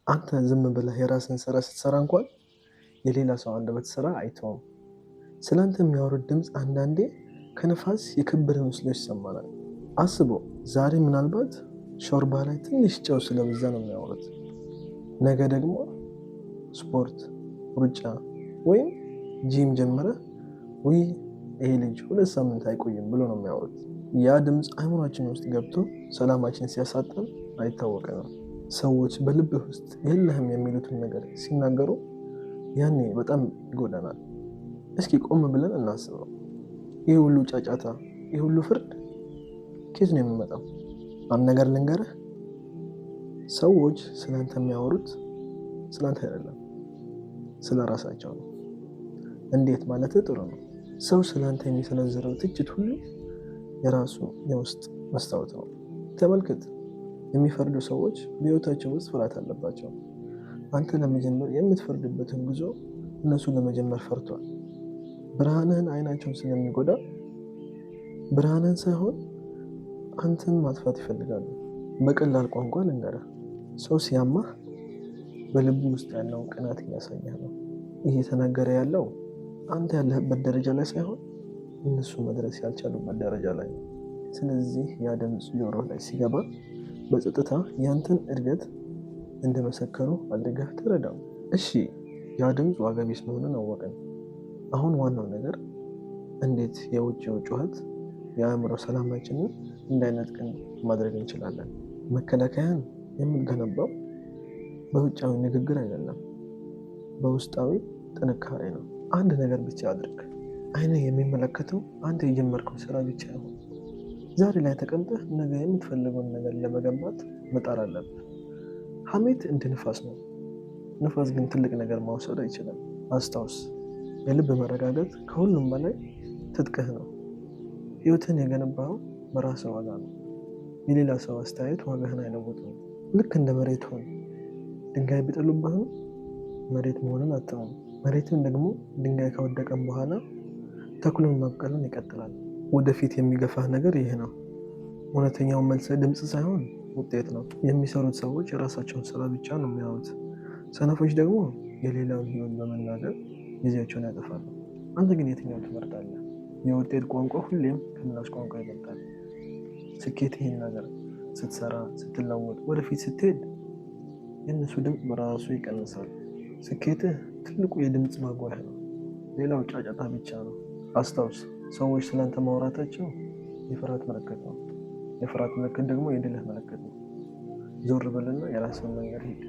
አንተ ዝም ብለህ የራስን ስራ ስትሰራ እንኳን የሌላ ሰው አንደበት ስራ አይተውም። ስለአንተ የሚያወሩት ድምፅ አንዳንዴ ከነፋስ የከበደ መስሎ ይሰማናል። አስበው፣ ዛሬ ምናልባት ሾርባ ላይ ትንሽ ጨው ስለበዛ ነው የሚያወሩት። ነገ ደግሞ ስፖርት፣ ሩጫ ወይም ጂም ጀምረህ ውይ ይሄ ልጅ 2 ሳምንት አይቆይም ብሎ ነው የሚያወሩት። ያ ድምፅ አይምሯችን ውስጥ ገብቶ ሰላማችን ሲያሳጣን አይታወቀንም። ሰዎች በልብህ ውስጥ የለህም የሚሉትን ነገር ሲናገሩ ያኔ በጣም ይጎዳናል። እስኪ ቆም ብለን እናስበው። ይህ ሁሉ ጫጫታ፣ ይህ ሁሉ ፍርድ ከየት ነው የሚመጣው? አንድ ነገር ልንገርህ፣ ሰዎች ስለአንተ የሚያወሩት ስለአንተ አይደለም፣ ስለ ራሳቸው ነው። እንዴት ማለት ጥሩ ነው። ሰው ስለአንተ የሚሰነዝረው ትችት ሁሉ የራሱ የውስጥ መስታወት ነው። ተመልከት፣ የሚፈርዱ ሰዎች በሕይወታቸው ውስጥ ፍርሃት አለባቸው። አንተ ለመጀመር የምትፈርድበትን ጉዞ እነሱ ለመጀመር ፈርቷል። ብርሃንህን አይናቸውን ስለሚጎዳ ብርሃንህን ሳይሆን አንተን ማጥፋት ይፈልጋሉ። በቀላል ቋንቋ ልንገርህ፣ ሰው ሲያማህ በልቡ ውስጥ ያለውን ቅናት እያሳየህ ነው። እየተናገረ ያለው አንተ ያለህበት ደረጃ ላይ ሳይሆን እነሱ መድረስ ያልቻሉበት ደረጃ ላይ ነው። ስለዚህ ያ ድምፅ ጆሮ ላይ ሲገባ በጸጥታ ያንተን እድገት እንደመሰከሩ አድርገህ ተረዳው። እሺ፣ ያ ድምፅ ዋጋ ቢስ መሆኑን አወቅን። አሁን ዋናው ነገር እንዴት የውጭው ጩኸት የአእምሮ ሰላማችንን እንዳይነጥቅን ማድረግ እንችላለን? መከላከያን የምንገነባው በውጫዊ ንግግር አይደለም፣ በውስጣዊ ጥንካሬ ነው። አንድ ነገር ብቻ አድርግ። አይንህ የሚመለከተው አንተ የጀመርከው ስራ ብቻ ይሁን። ዛሬ ላይ ተቀምጠህ ነገ የምትፈልገውን ነገር ለመገንባት መጣር አለብህ። ሐሜት እንደ ንፋስ ነው። ንፋስ ግን ትልቅ ነገር መውሰድ አይችልም። አስታውስ፣ የልብ መረጋጋት ከሁሉም በላይ ትጥቅህ ነው። ህይወትን የገነባኸው በራስህ ዋጋ ነው። የሌላ ሰው አስተያየት ዋጋህን አይለውጥም። ልክ እንደ መሬት ሁን። ድንጋይ ቢጥሉብህም መሬት መሆንን አትተውም። መሬትም ደግሞ ድንጋይ ከወደቀም በኋላ ተክሉን ማብቀልን ይቀጥላል። ወደፊት የሚገፋህ ነገር ይህ ነው። እውነተኛው መልስ ድምፅ ሳይሆን ውጤት ነው። የሚሰሩት ሰዎች የራሳቸውን ስራ ብቻ ነው የሚያዩት። ሰነፎች ደግሞ የሌላውን ህይወት በመናገር ጊዜያቸውን ያጠፋሉ። አንተ ግን የትኛው ትመርጣለህ? የውጤት ቋንቋ ሁሌም ከምላስ ቋንቋ ይበልጣል። ስኬት ይህን ነገር ስትሰራ፣ ስትለወጥ፣ ወደፊት ስትሄድ የእነሱ ድምፅ በራሱ ይቀንሳል። ስኬትህ ትልቁ የድምፅ ማጓያ ነው። ሌላው ጫጫታ ብቻ ነው። አስታውስ፣ ሰዎች ስላንተ ማውራታቸው የፍርሃት ምልክት ነው። የፍርሃት ምልክት ደግሞ የድልህ ምልክት ነው። ዞር በልና የራስህን መንገድ ሂድ።